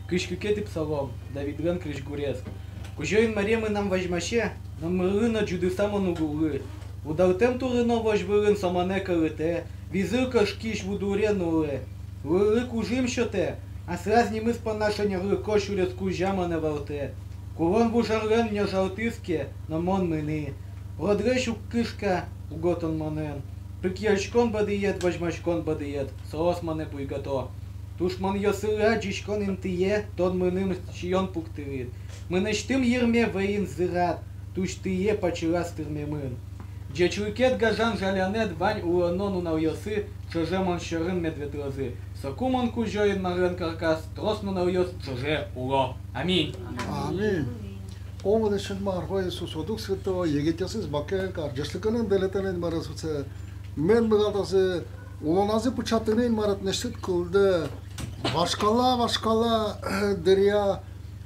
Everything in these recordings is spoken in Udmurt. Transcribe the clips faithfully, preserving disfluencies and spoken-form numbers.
Кызь кыкетӥ псалом. Давидлэн крезьгурез. Кузё-Инмаре мынам возьмасе, номырлы но ӝутыса мон уг улы. Удалтэм турын но возь вылын со монэ кӧлытэ, визыл кошкись ву дуре нуллэ. Лулы кужым сётэ, аслаз нимыз понна шонерлыко сюрес кузя монэ валтэ. Кулон вужерлэн нёжалтӥз ке но, мон мыны. Родлэсь уг кышка уго тон монэн. Прикъяльськон бодыед, возьмаськон бодыед, соос монэ буйгато. Тушмонъёсылы адӟиськон интые тон мыным сиён пуктылӥд. Мынэсьтым йырме вӧйын зырад, тусьтые пачылаз тырмемын. Ӟечлыкед, гажан жалянэд вань улоно нуналъёсы, ӵоже мон сьӧрын мед ветлозы. Соку мон Кузё-Инмарлэн корказ трос нуналъёс ӵоже уло. Аминь. Аминь. О вылысь Инмар, о Иисус, о Дух Святой, егитъёсыз бакель кар, ӟечлыкеным, дэлетэным, Инмаре Иисусэ, мед быгатозы улоназы пыӵатыны, Инмаре, тынэсьтыд кылдэ. Вашкала, вашкала дыръя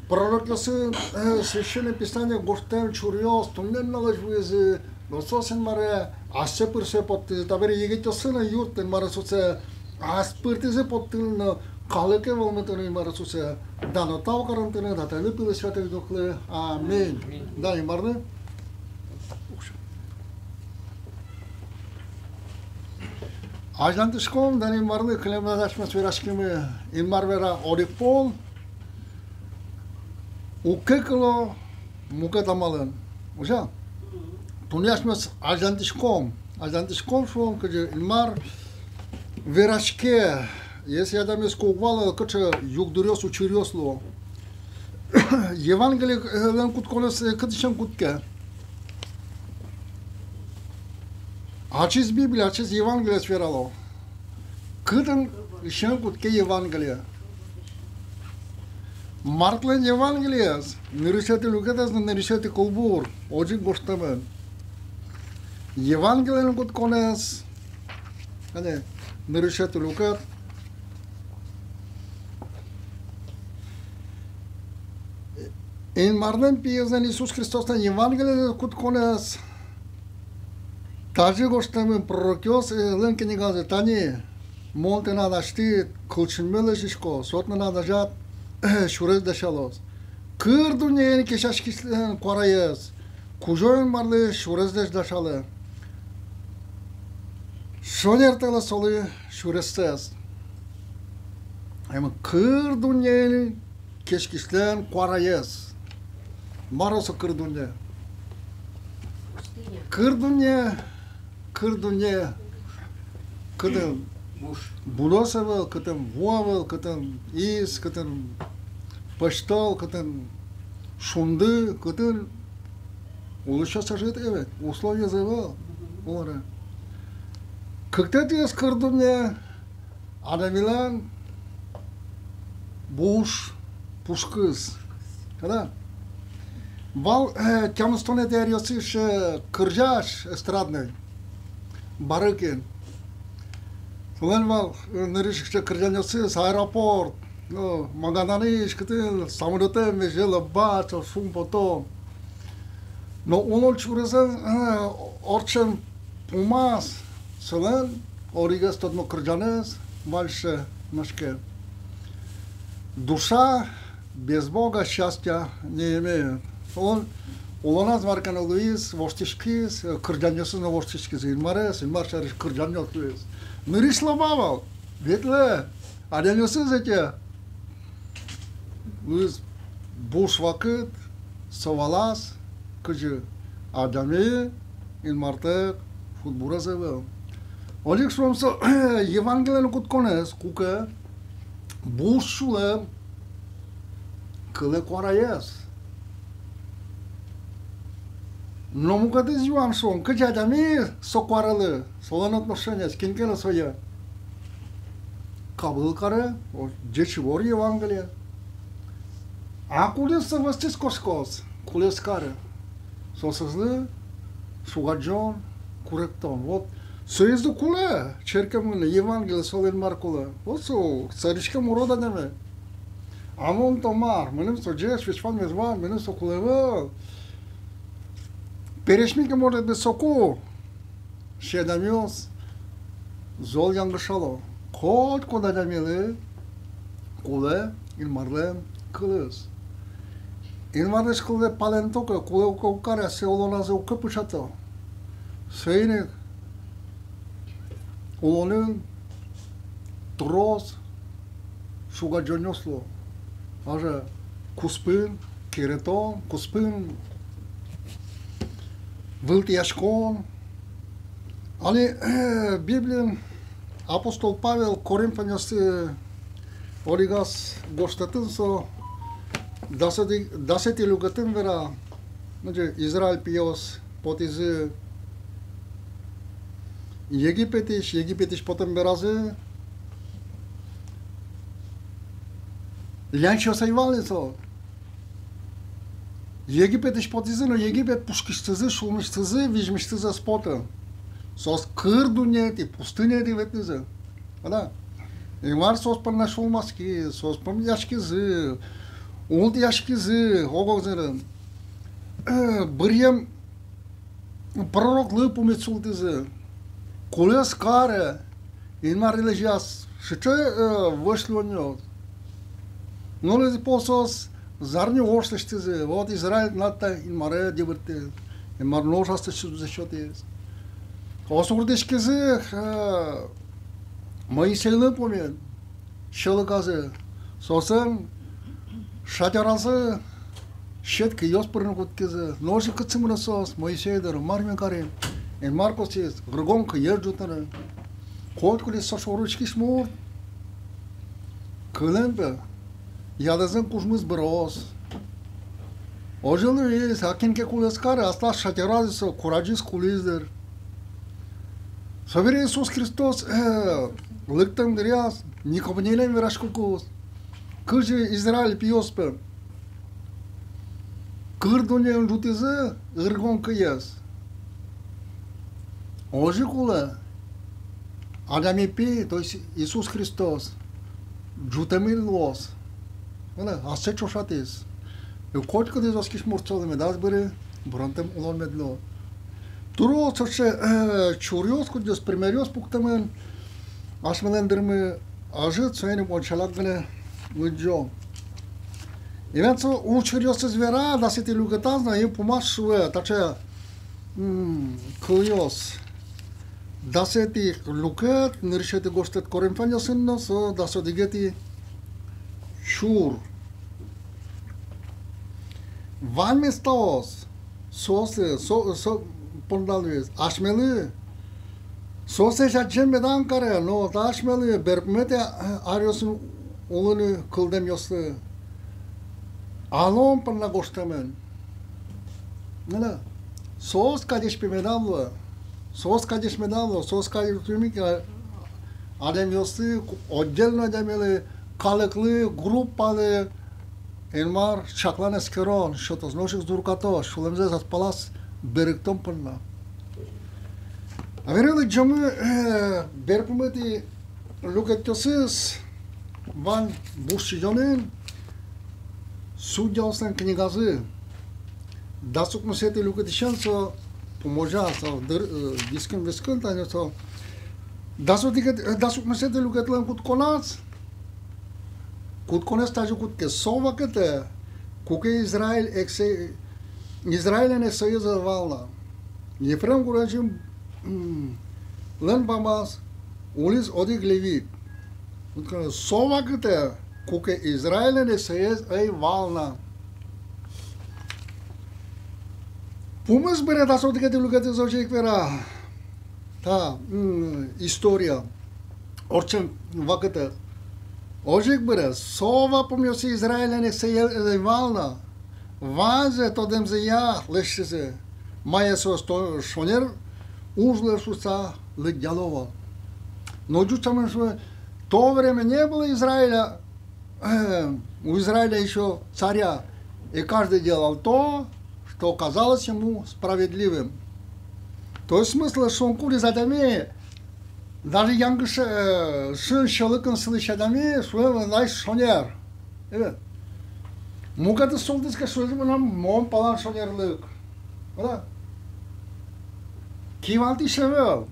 пророкъёсын, э, Священное Писание гожтэм чуръёс туннэ нуналозь вуизы, но соос, Инмаре, ассэ пыр сое поттӥзы. Табере егитъёсыз но юртты, Инмаре Иисусэ, ас пыртӥзы поттыны но калыке вӧлмытыны, Инмаре Иисусэ. Дано, тау карон тыныд, Атайлы, Пилы, Святой Духлы. Аминь. Аминь. Дан Инмарлы. Азьлантӥськом, дан Инмарлы, кылем но асьмеос вераськимы. Инмар вера: одӥг пол уг кекыло мукет амалэн. Озьы-а? Туннэ асьмеос азьлантӥськом, азьлантӥськом, шуом, кызьы Инмар вераське. Если адямиос ке уг вала, кыӵе югдуръёс, учыръёс луо. Евангелиелэн кутсконэз, э, кытысен кутске? Ачиз Библия, ачиз Евангелиез верало. Кытысен кутске Евангелие? Марклэн Евангелиез, нырысетӥ люкетэз но нырысетӥ кылбур, озьы ик гожтэмын. Евангелиелэн кутсконэз, кыӵе, нырысетӥ люкет. Инмарлэн пиезлэн, Иисус Христослэн Евангелиелэн кутсконэз тазьы гожтэмын пророкъёслэн книгазы: тани, мон тынад азьтӥд кылчинме лэзисько, со тынад азяд сюрес дасялоз. Кыр дуннеын кесяськисьлэн куараез Кузё-Инмарлы сюресэз дасялэ. Шонертэлэ солы сюресэз. Эм, кыр дуннеын кеськисьлэн куараез. Мар со кыр дунне? Кыр дунне, кыр дунне, кытын буш, будос ӧвӧл, кытын ву ӧвӧл, кытын из, кытын пӧсьтол, кытын шунды, кытын улӥсьёс ӧжыт ӧвӧл, условиез ӧвӧл улонэ. Кыктэтӥез кыр дунне адямилэн буш пушкыз. Кадь-а? Вал, э, тямыстонэтӥ аръёсы, э, кырӟась эстрадной Барыкин. Солэн вал, э, нырысь ик кырӟанъёсыз: аэропорт, ну, Магаданысь кытын самолётэз везе лобба, со шумпотон. Но улон чурезэ, э, ортчем пумаз солэн одӥгез тодмо кырӟанэз вальсэ, нош ке: «Душа без Бога счастья не имеет». Солэн улоназ мар ке но луиз, воштӥськиз, э, кырӟанъёсыз но воштӥськизы, Инмарез, Инмар сярысь кырӟанъёс луиз. Нырысь лоба вал, ветлэ, адямиосыз ӧте. Луиз буш вакыт, со валаз, кызьы адями Инмартэк шудбурез ӧвӧл. Одӥг, шуом, со Евангелиелэн кутсконэз, куке буш сюлэм кылэ куараез. Но мукетыз юан, шуом, кызьы адями со куаралы, солэн отношениез, кин ке но сое кабыл каре, о, ӟеч ивор Евангелие. А кудӥз со вӧзтӥз кошкоз, кулэ ӧз каре. Сосызлы шугадӟон, куректон. Вот соизлы кулэ черке мыныны, Евангелие, солы Инмар кулэ. Вот со сӧриськем урод адями. А мон-то мар, мыным со ӟеч, вичак мед вань, мыным со кулэ ӧвӧл. Пересьмике, может быть, соку сыӵе адямиос зол янгышало. Котькуд адямилы кулэ Инмарлэн кылыз. Инмарлэсь кылзэ палэнто ке, кулэ уг каре, сое улоназы уг пыӵато. Соин ик улонын трос шуг-адӟонъёс луо. Даже куспын керетон, куспын вылтӥяськон. Али Библиын апостол Павел Коринфянъёслы одӥгаз гожтэтын, со дасэтӥ, дасэтӥ люкетын вера, значит, Израиль пиос потӥзы Египетысь, Египетысь потэм беразы лянчиос ӧй вал ни со. Египетысь потӥзы, но Египет пушкысьтызы, сюлмысьтызы, визьмысьтызы ӧз поты. Соос кыр дуннеетӥ, пустыняетӥ ветлӥзы. Ала? Инмар соос понна сюлмаськиз, соос пумъяськизы, ултӥяськизы ог-огзырын. Э, быръем пророклы пумит султӥзы. Кулэ ӧз каре, Инмар лэзьяз сыӵе, э, вӧсь луонъёс. Но лэзьыса соос зарни ож лэсьтӥзы. Вот Израиль тынад та Инмаред йыбырттӥз. Инмар нош аслэсьтыз сюдэ сётӥз. Соос вордӥськизы, э, Моисейлы пумит сьӧлыказы. Соослэн шатеразы сьӧд киос пырыны кутскизы. Нош ик кытчы мыно соос? Моисей доры. Мар ми карим? Инмар косӥз ыргон киез ӝутыны. Котькудӥз со шоры учкись мурт кылэм, пе, ядэзлэн кужмыз быроз. Озьы луиз, а кин ке кулэ ӧз каре, аслаз шатеразы со курадӟиз, кулӥз дыр. Собере Иисус Христос, э, лыктэм дыръяз, Никодимлэн вераськыкуз, кызьы Израиль пиос, пе, кыр дуннеын ӝутӥзы ыргон киез. Озьы кулэ Адями Пи, то есть Иисус Христос, ӝутэмын луоз. Вала, ассэ ӵошатӥз. И котькудӥз оскись мурт солы медаз быры, быронтэм улон мед луоз. Трос сыӵе, э, чуръёс, кудъёс, примеръёс пуктэмын асьмелэн дырмы ӧжыт, соин ик мон ӵаляк гинэ лыдӟо. И мед со учыръёсыз вера, дасэтӥ люкетаз но, и пумаз шуэ таӵе, м, кылъёс. Дасэтӥ люкет, нырысетӥ гожтэт Коринфянъёсын но, со дас одӥгетӥ чур. Ваньмыз таос соослы, со, со понна луиз, асьмелы, соослэсь адӟем медам каре, но та асьмелы берпуметӥ аръёсын улыны кылдэмъёслы. Алон понна гожтэмын. Ала, соос кадесь, пе, медам луэ. Соос кадесь медам луэ. Соос кадесь тӥни ке адямиослы, отдельно адямилы, калыклы, группалы Инмар чаклан-эскерон сётоз, нош ик зуркатоз, сюлэмзэс ас палаз берыктон понна. А вераны лыдӟомы, э, берпуметӥ люкетъёсыз вань буш сӥзёнын, Судьяослэн книгазы. Дас укмысетӥ люкетысен со пумозяз, со дыр, э, вискын-вискын тани со. Дас укмысетӥ, э, дас укмысетӥ люкетлэн кутсконаз, кутсконэз тазьы кутске: со вакытэ, куке Израиль эксэй, Израильлэн эксэез ӧй вал на. Ефрем гурезьын, м, лэн бамаз улӥз одӥг левит. Со вакытэ, куке Израильлэн эксэез ӧй вал на. Пумыз быре, дас одӥгетӥ люкетысь озьы ик вера та, м, история. Ортчем вакытэ. Озьы ик быре, со вапумъёсы Израильлэн эксэез ӧй вал на. Ваньзэ тодэмзыя лэсьтӥзы, мае соос то-, шонер уж луэ шуыса лыдъяло вал. Но ӟуч сямен шуэ: в то время не было Израиля, э, у Израиля ещё царя, и каждый делал то, что казалось ему справедливым. То есть смысл, шуом, кудӥз адями, даже янгыш, э, шын сьӧлыкын сылӥсь адями, шуом, ваньзэ шонер. Э, мукетыз султӥз ке, шуэ: мынам, мон палан шонерлык. Вала? Кивалтӥсь ӧвӧл,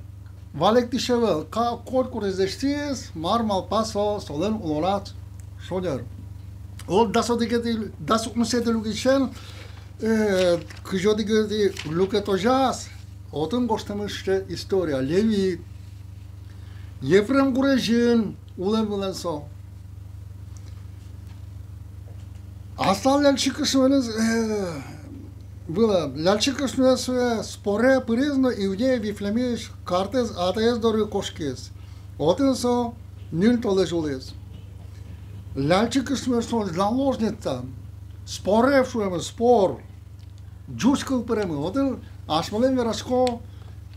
валэктӥсь ӧвӧл, ка-, котькудӥз лэсьтӥз, мар малпа со, солэн улоназ шонер. Вот дас одӥгетӥ, дас укмысэтӥ люкетысен, э, кызь одӥгетӥ люкетозяз, отын гожтэмын сыӵе история. Левит. Ефрем гурезьын улэм вылэм со. Аслаз ляльчи кышноез, э, вылэм. Ляльчи кышноез, э, споре пыриз но Иудея Вифлеемысь картэз атаез доры кошкиз. Отын со ньыль толэзь улӥз. Ляльчи кышноез, со наложница. Споре шуэмын, спор. Ӟуч кыл пыремын. Отын асьмелэн вераськон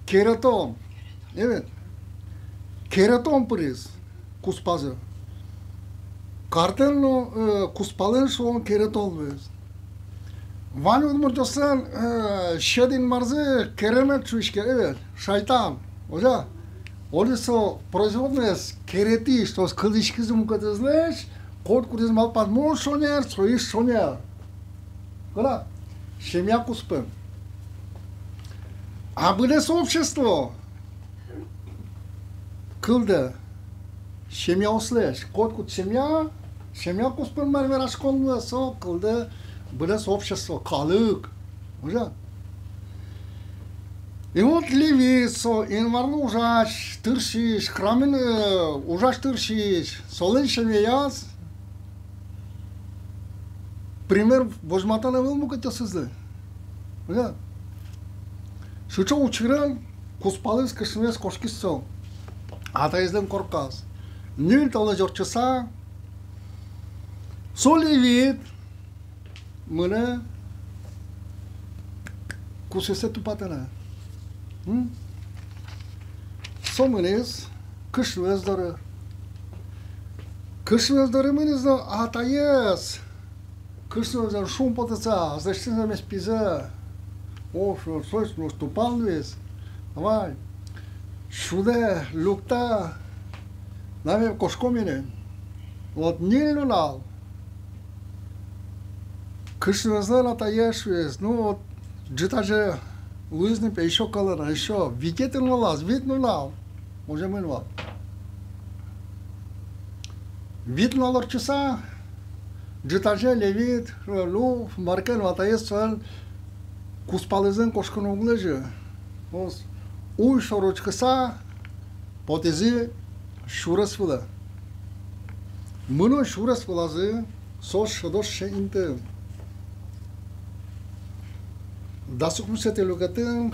керетон. Эвет. Керетон пыриз куспазы. Картэн но, э, куспалэн шуон керетон луиз. Вань удмуртъёслэн, э, сьӧд инмарзы керемет шуиське, эвет, шайтан. Озьы-а? Оло со производноез керетӥсь, то есть кылзӥськизы мукетызлэсь, котькудӥз малпаз: мон шонер, соиз шонер. Кыӵе? Семья куспын. А быдэс общество кылдэ семьяослэсь. Котькуд семья, семья куспын мар вераськон луэ, со кылдэ быдэс общество, калык. Озьы-а? И вот левит, со инмарлы ужась, тыршись, храмын, э, ужась, тыршись, солэн семьяяз пример возьматон ӧвӧл мукетъёсызлы. Озьы-а? Сыӵе учырын куспалысь кышноез кошкиз со атаезлэн корказ. Ньыль толэзь ортчыса, со левит мынэ кусыпсэ тупатыны. М? Со мынӥз кышноез доры. Кышноез доры мынӥз но атаез кышноезлэн шумпотыса, аслэсьтыз эмеспизэ. О, со, со, со, тупаллиз. Давай. Сюдэ, люкта. Давай, кошком ини. Вот ньыль нунал. Кышноезлэн атаез шуиз: ну вот, ӝытазе луиз ни, пе, ещё кӧлэ на, ещё. Витетӥ нуналаз, вить нунал. Озьы мынэ вал. Вить нунал ортчыса, ӝытазе левит, ну, мар ке но, атаез солэн куспалызын кошкыны уг лэзьы. Ос, уй шоры учкыса, потӥзы сюрес вылэ. Мыно сюрес вылазы, соос шӧдо сыӵе интыын. Дас укмысэтӥ люкетын,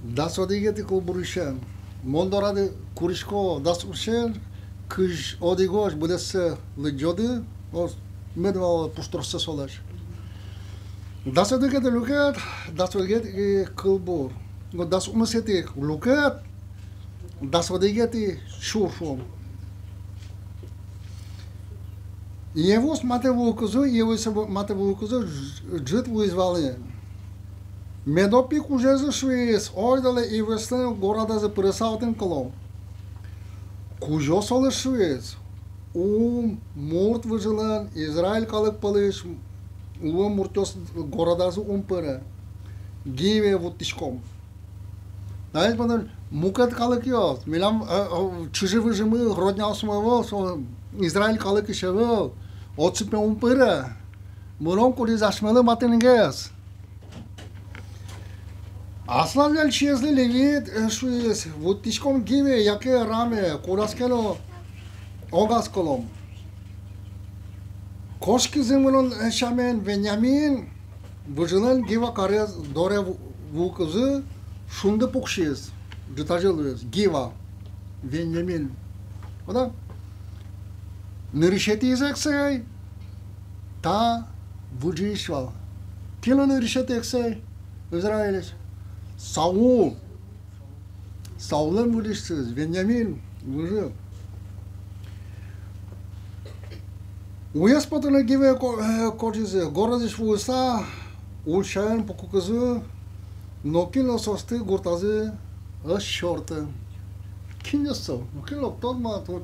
дас одӥгетӥ кылбурысен. Мон дорады курисько дас укмысэтӥ, кызь одӥгозь быдэссэ лыдӟоды, ос, мед вал пуштроссэ солэсь. Дас одӥгетӥ люкет, дас одӥгетӥ кылбур. Вот дас укмысэтӥ люкет, дас одӥгетӥ сюр, шуом. Иевус матэ вуылӥзы, Иевус матэ вуылӥзы, ӝыт луиз вал ини. Медо пи кузезлы шуиз: ойдолэ Иевуслэн городазы пырыса отын кылом. Кузё солы шуиз: ум, мурт выжылэн Израиль калык пӧлысь луэм муртъёс городазы ум пыры. Гивае вуттӥськом. Таиз понна мукет калыкъёс, милям, э, э, чыжы-выжымы, родняосмы ӧвӧл, со Израиль калыкысь ӧвӧл, отчы, пе, ум пыры. Мыном, кудӥз асьмелы матынгес. Аслаз ляльчиезлы левит, э, шуиз: вуттӥськом Гивае яке Раме, кудаз ке но огаз кылом. Кошкизы мынон, э, сямен. Вениамин выжылэн Гива карез доре ву-, вуылӥзы, шунды пуксиз, ӝытазе луиз. Гива, Вениамин. О да. Нырысетӥез эксэй та выжыысь вал. Кин луиз нырысетӥ эксэй Израильысь? Саул. Саулэн выжыысьтыз, Вениамин выжы. Уез потыны Гивае ко-, э, кожизы, городысь вуыса, ульчаын пукыкузы, нокин но соосты гуртазы ӧз сёрты. Кин ке со, нокин но уг тодматы,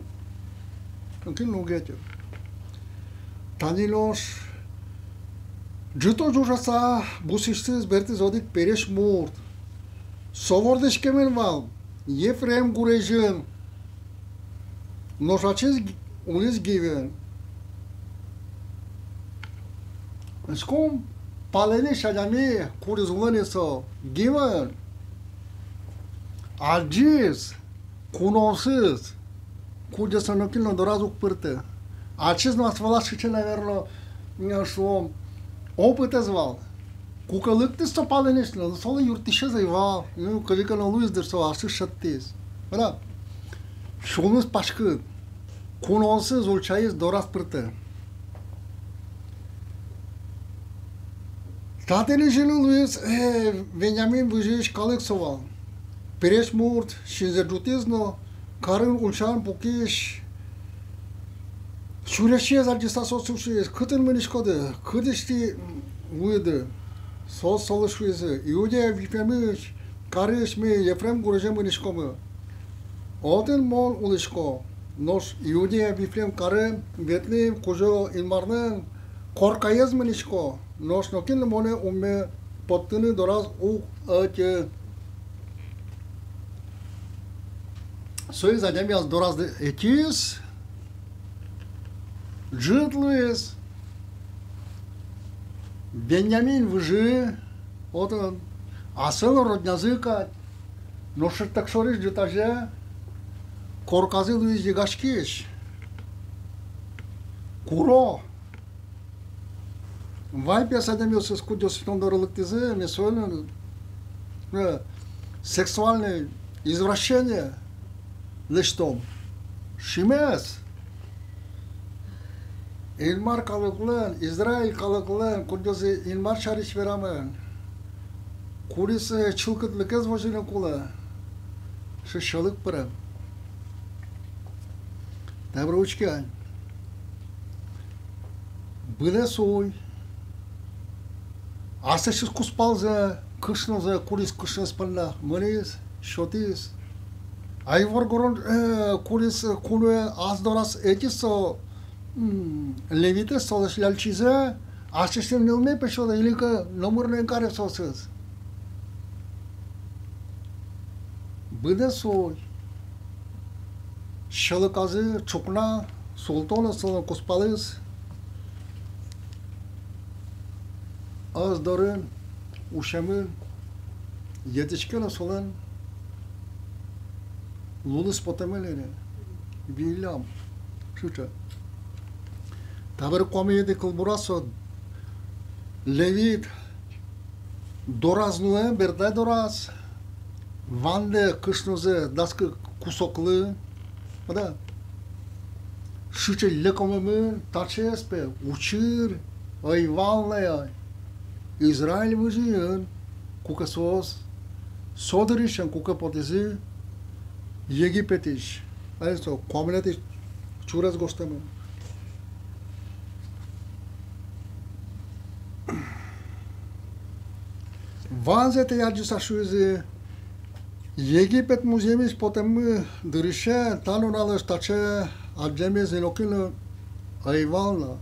нокин но уг ӧте. Тани нош ӝытозь ужаса, бусыысьтыз бертӥз одӥг пересь мурт. Со вордӥськемын вал Ефрем гурезьын. Нош ачиз улӥз гивен. Учком, палэнысь адями, кудӥз улэ ни со гивен, адӟиз куноосыз, кудъёсыз нокин но дораз уг пырты. Ачиз но ас вылаз сыӵе, наверно, шуом, опытэз вал. Куке лыктӥз со палэнысь но, солы юрттӥсез ӧй вал. Ну, кызьы ке но луиз дыр, со аслыз шедьтӥз. Вала, сюлмыз паськыт. Куноосыз, ульчаез дораз пыртэ. Татын изьыны луиз, э, Вениамин выжыысь калык со вал. Пересь мурт синзэ ӝутӥз но, карын ульчаын пукись сюресэз адӟыса, соосты шуиз: «Кытын мынӥськоды, кытысь тӥ вуиды?» Соос солы шуизы: «Иудея Вифлеемысь карысь ми, Ефрем гурезе мынӥськомы. Отын мон улӥсько». Нош Иудея Вифлеем каре ветлӥм Кузё-Инмарлэн коркаез мынӥсько, нош нокин но монэ умме поттыны дораз уг ӧтьы. Соиз адямиез дораз ӧтиз, ӝыт луиз. Вениамин выжы, отын, аслэн роднязы кадь. Нош шӧдтэк шорысь ӝытазе корказы луиз йыгаськись, куро. Вай пе со адямиосыз, кудъёсыз тон доры лыктӥзы, ми соин, э, сексуальной извращение лэсьтом. Шимес. Инмар калыклэн, Израиль калыклэн, кудъёсыз Инмар сярысь верамын, кудӥз, э, чылкытлыкез возьыны кулэ, сыӵе сьӧлык пыре. Табере учке ай. Быдэс уй аслэсьтыз кузпалзэ, кышнозэ, кудӥз кышноез понна мынӥз, сётӥз. А ивор горон, э, кудӥз, э, куное ас дораз ӧтиз со, м, левитэз, солэсь ляльчизэ, аслэсьтыз нылме пе сётэ, или ке номыр но эн каре соосыз. Быдэс уй сьӧлыказы ӵукна султоно солэн кузпалыз, ӧс дорын усемын, йӧтӥське но солэн лулыз потэмын ини, вииллям, сыӵе. Табере куамынэтӥ кылбураз со левит дораз нуэ, бертай дораз, вандэ кышнозэ дас кык кусоклы, да, сыӵе лекомемын. Таӵеез пе учыр ӧй вал на ай Израиль выжыын, куке соос со дырысен, куке потӥзы Египетысь. Али со куамынэтӥ чурез гожтэмын. Ваньзэ тае адӟыса шуизы: Египет музъемысь потэммы дырысен та нуналозь таӵе адӟемез нокинлы ӧй вал на.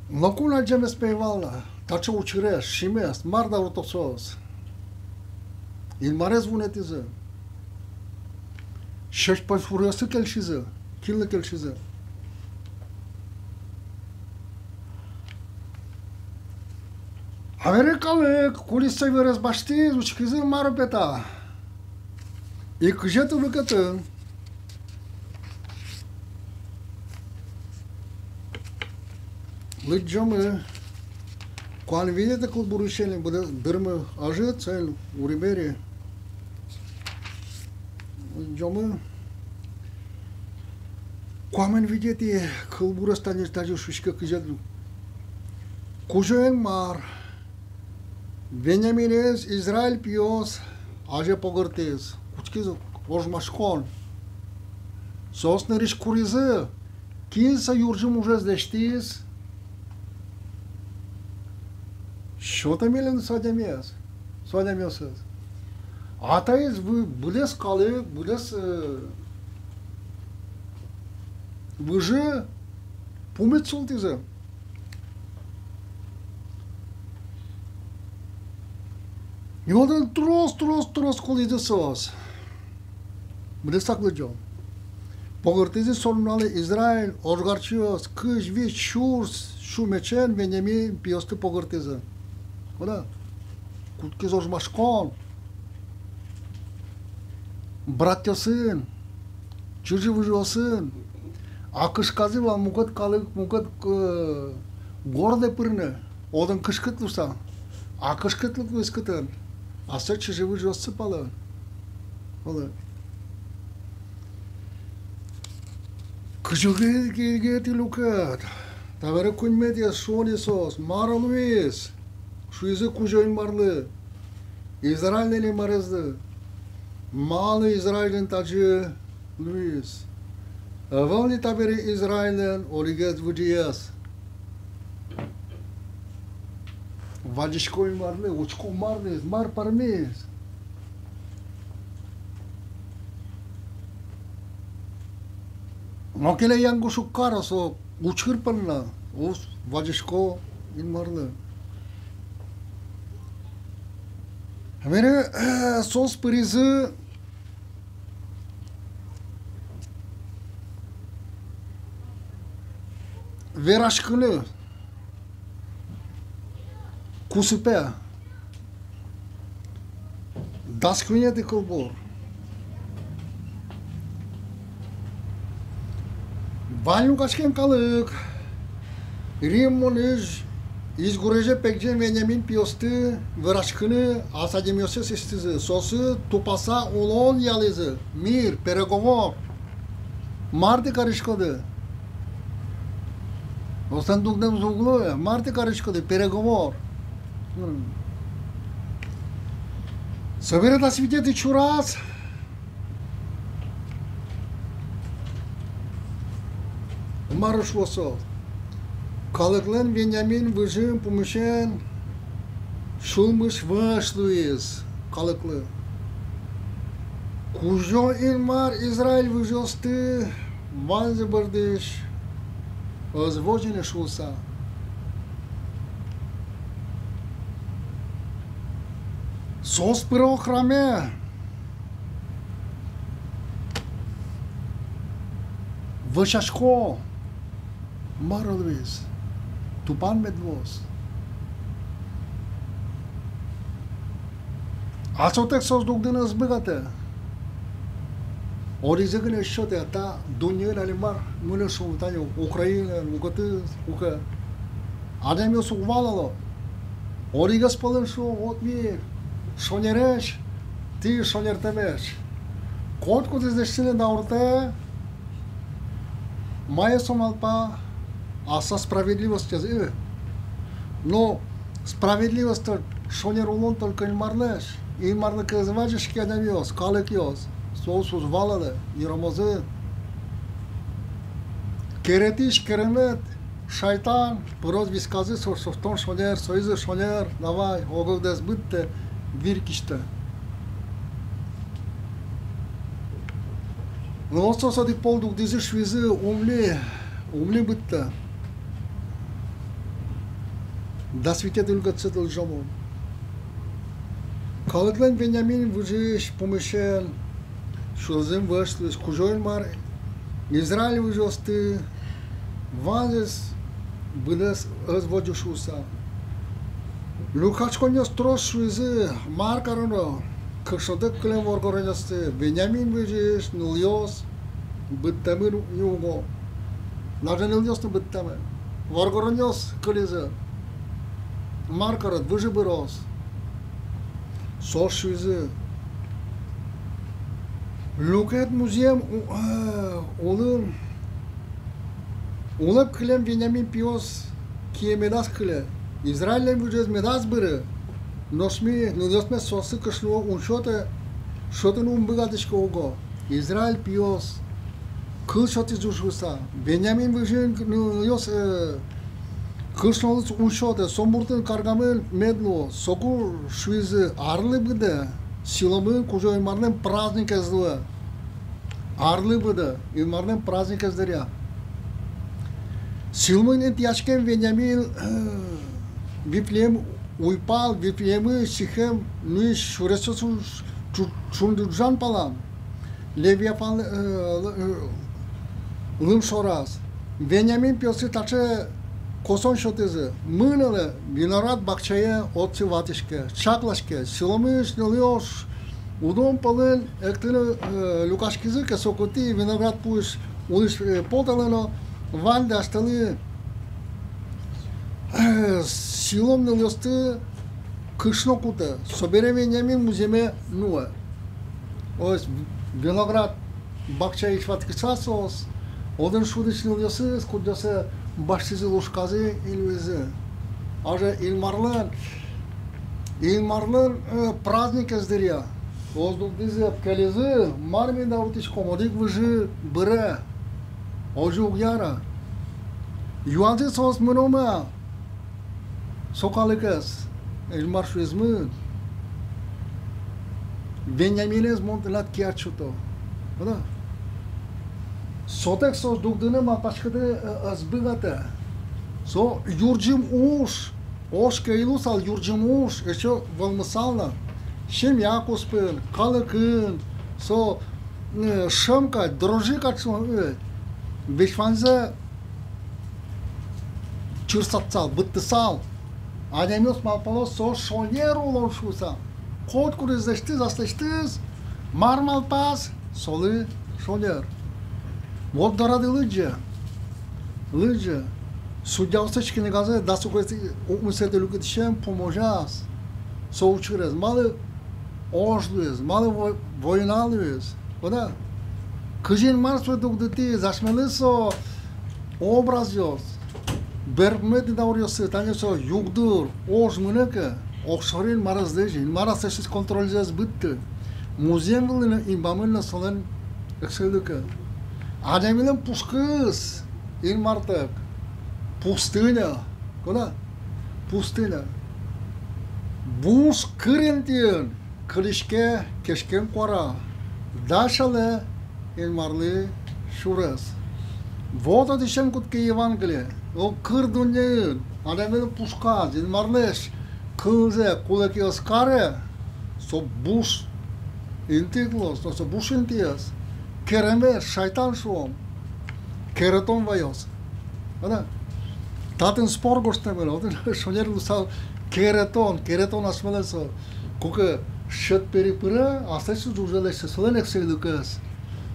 Ноку но адӟемез пе ӧй вал на таӵе учырез, шимес, мар даурто соос. Инмарез вунэтӥзы. Сьӧсь пӧйшуръёссы кельшизы, кинлы кельшизы. А бере калык, кудӥз со вирез басьтӥз, учкизы, мар пе та. И кызетӥ люкетын лыдӟомы куамын витетӥ кылбурысен, быдэ-, дырмы ӧжыт, соин ури-бери. Лыдӟомы куамын витетӥ кылбурез. Тани тазьы шуиське кызетӥ: Кузё-Инмар Вениаминэз Израиль пиос азе погыртӥз, кутскиз ожмаськон. Соос нырысь куризы, кин со юрӟым ужез лэсьтӥз. Сётэмын ини со адямиез, со адямиосыз. А таиз вы-, быдэс калык, быдэс, э, выжы пумит султӥзы. И отын трос, трос, трос кулӥзы соос. Быдэсак лыдӟом. Погыртӥзы со нуналэ Израиль ожгарчиос, кызь вить сюрс сю мечен Вениамин пиосты погыртӥзы. О да, кутскиз ожмаськон братъёсын, чыжы-выжыосын. А кышказы вал мукет калык, мукет, э, городэ пырыны. Отын кышкыт луыса. А кышкытлык луиз кытын? Аслаз чыжы-выжыоссы палан. Оло. Кызь одӥгетӥ люкет. Табере куиньметӥез шуо ни соос: мар луиз? Шуизы Кузё-Инмарлы, Израильлэн Инмарезлы: малы Израильлэн тазьы луиз? Ӧвӧл ни табере Израильлэн одӥгез выжыез. Вазисько Инмарлы, учко, мар луиз, мар пӧрмиз. Но кылем янгыш уг каро со учыр понна, озьы вазисько Инмарлы. Табере, э, соос пыризы вераськыны кусыпе. Дас куинетӥ кылбур. Вань люкаськем калык Риммон изь-, изьгурезе пегӟем Вениамин пиосты вераськыны ас адямиоссэс эстӥзы. Соосы тупаса улон ялӥзы. Мир, переговор. Мар тӥ кариськоды? Соослэн дугдэмзы уг луы, мар тӥ кариськоды, переговор. М. Собере дас витетӥ чураз мар шуо со? Калыклэн Вениамин выжы пумысен сюлмысь вӧсь луиз калыклы. Кузё-Инмар Израиль выжыосты ваньзы бордысь ӧз возьы ни шуыса. Соос пыро храме, вӧсясько, мар луиз, тупан мед луоз. А сотэк соос дугдыны ӧз быгатэ. Одӥгзэ гинэ ӧз сётэ, та дуннеын али мар мынэ шуо, тани Украинаын, мукетыз, мукет. Адямиос уг валало. Одӥгез пӧлын шуо: вот ми шонересь, тӥ шонертэмесь. Котькудӥз лэсьтыны дауртэ, мае со малпа, аслаз справедливостез, э. Но справедливость, шонер улон только Инмарлэсь. Инмарлы ке ӧз вазиське адямиос, калыкъёс, соос уз валалэ, йыромозы. Керетӥсь керемет шайтан пыроз висказы, со, со тон шонер, соизы шонер, давай, ог-огдэс быдтэ, вир кисьтэ. Но соос одӥг пол дугдӥзы, шуизы: ум ни, ум ни быдтэ. Дас витетӥ люкетсэ лыдӟом. Калыклэн Вениамин выжыысь пумысен сюлмысь вӧсь луиз. Кузё-Инмар Израиль выжыосты ваньзэс быдэс ӧз возьы шуыса. Люкаськонъёс трос шуизы: мар кароно, кышнотэк кылем воргоронъёсты, Вениамин выжыысь нылъёс быдтэмын ни уго. Даже нылъёс но быдтэмын. Воргоронъёс кылизы. Мар карод, выжы быроз. Соос шуизы: люкет музъем у-, э, улын улэп кылем Вениамин пиос кие медаз кыле, Израильлэн выжыез медаз быры. Нош ми, нылъёсмес, соослы кышно ум сётэ, сётыны ум быгатӥське уго. Израиль пиос кыл сётӥзы шуыса. Вениамин выжыын нылъёс, э, кышнолы ум сётэ, со муртын каргамын мед луоз. Соку шуизы: арлы быдэ сюлмын Кузё-Инмарлэн праздникез луэ. Арлы быдэ Инмарлэн праздникез дыръя. Сюлмын интыяськем Вениамин, э, Вифлеем уйпал, Вифлеемысь Сихем нуись сюресъёсын шу-, шунды ӝужан палан. Левиафан, э, л-, э, лымшораз. Вениамин пиосы таӵе косон сётӥзы: мынэлэ виноград бакчае, отчы ватӥське, чаклаське. Силомысь нылъёс удон пӧлын эктыны, э, люкаськизы ке, соку тӥ виноград пуысь улӥсь, э, потэлэ но ваньды астэлы, э, силом нылъёсты кышно кутэ. Собере Вениамин музъеме нуэ. Озьы виноград бакчаысь ватскыса соос, отын шудӥсь нылъёсыз, кудъёссэ басьтӥзы, лушказы, инвизы. Озьы Инмарлэн, Инмарлэн, э, праздникез дыръя. Соос дугдӥзы, ӧпкелизы, мар меда утиськом, одӥг выжы быре. Озьы уг яра. Юазы соос: мыном-а со калыкез? Инмар шуиз: мын. Вениаминэз мон тынад киад сёто. Вала? Сотэк соос дугдыны, малпаськыны, э, ӧз быгатэ. Со юрӟым уж, ож ке ӧй луысал, юрӟым уж эшшо вӧлмысал на. Семья куспын, калыкын, со, э, шӧм кадь, дрожжи кадь со, э, весь ваньзэ чырсатсал, быдтысал. Адямиос малпало, со шонер улон шуыса. Котькудӥз лэсьтӥз, аслэсьтыз, мар малпаз, солы шонер. Вот дорады лыдӟе, лыдӟе. Судьяослэсь книгазэ, дас укмысэтӥ люкетысен пумозяз. Со учырез, малы ож луиз, малы во-, война луиз. Вала? Кызьы Инмар сое дугдытӥз, асьмелы со образъёс, берпуметӥ дауръёсы. Тани со югдур, ож мынэ ке, огшоры Инмарез лэзьы, Инмар аслэсьтыз контрользэ ӧз быдты. Музъем вылын но, инбамын но солэн эксэйлыкез. Адямилэн пушкыз Инмартэк пустыня. Вала? Пустыня. Буш кыр интыын кылиське кеськем куара, дасялэ Инмарлы сюрес. Вот отысен кутске Евангелие. О, кыр дуннеын адямилэн пушказ Инмарлэсь кылзэ кулэ ке ӧз каре, со буш интыез луоз, со, со буш интыез. Керемет, шайтан шуом. Керетон ваёз. Вала? Татын спор гожтэмын, отын шонер луысал керетон, керетон асьмелэн со. Куке сьӧд пери пыре, аслэсьтыз уже лэсьтэ солэн эксэйлыкез.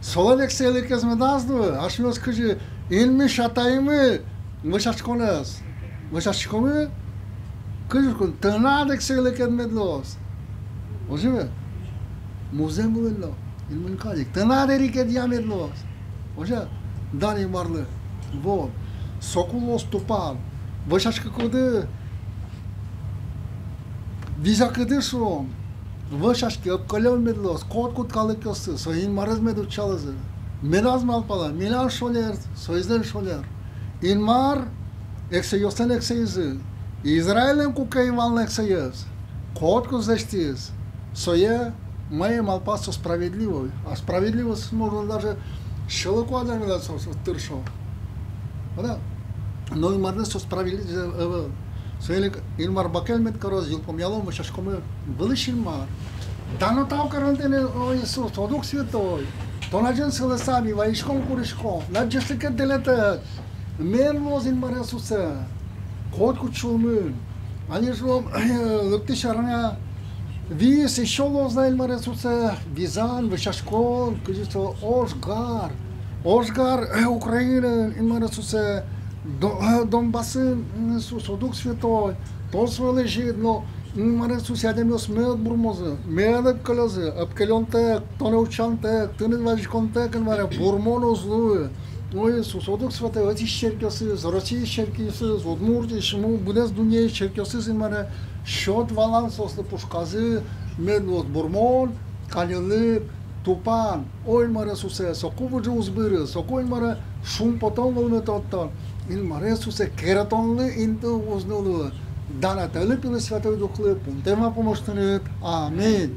Солэн эксэйлыкез медаз луы, асьмеос кызьы Инмысь Атаймы вӧсяськонэз вӧсяськомы, кызьы шуиськом, тынад эксэйлыкед мед луоз. Озьы ме? Музъем вылын но, Инмын кадь ик, тынад эрикедъя мед луоз. Озьы, дан Инмарлы. Вот. Соку луоз тупан. Вӧсяськыкуды, визякуды шуом, вӧсяське, ӧпкелон мед луоз котькуд калыкъёсты, со Инмарез мед утчалозы. Медаз малпало, милям шонер, соизлэн шонер. Инмар эксэйёслэн эксэйзы, Израильлэн куке ӧй вал на эксэез, котькудӥз лэсьтӥз сое, мае малпаз со справедливой. А справедливость, можно даже сьӧлыко адямилэн со, со тыршо. Вала? Но Инмарлэн со справедливость ӧвӧл. Соин ик Инмар бакель мед кароз, йылпумъялом, вӧсяськомы. Вылысь Инмар, дан но тау карон тыныд, о Иисус, о Дух Святой. Тон азьын сылыса ми вазиськом, куриськом. Тынад ӟечлыкед, тӥледлы мед луоз, Инмаре Иисусэ, котькуд сюлмын. Али шуом, лыктӥсь арня вис эшшо луоз на, Инмаре Иисусэ, визян, вӧсяськон, кызьы со ожгар. Ожгар, э, Украинаын, Инмаре Иисусэ, До-, э, Донбассын, м, Иисус, о Дух Святой, тон сое лэзид но, Инмаре Иисусэ, адямиос мед бурмозы, мед ӧпкелёзы, ӧпкелёнтэк, тонэ утчантэк, тыныд вазиськонтэк, Инмаре, бурмон уз луы. О Иисус, о Дух Святой, ӧтись черкъёсыз, Россиысь черкъёсыз, Удмуртиысь, ну, быдэс дуннеысь черкъёсыз, Инмаре, сёт валан соослы пушказы, мед луоз бурмон, каньыллык, тупан. О Инмаре Иисусэ, соку выжы уз быры, соку, Инмаре, шумпотон вӧлмытод тон. Инмаре Иисусэ, керетонлы инты уз на луы. Дан Атайлы, Пилы, Святой Духлы, пумтэм вапумъёс тыныд. Аминь.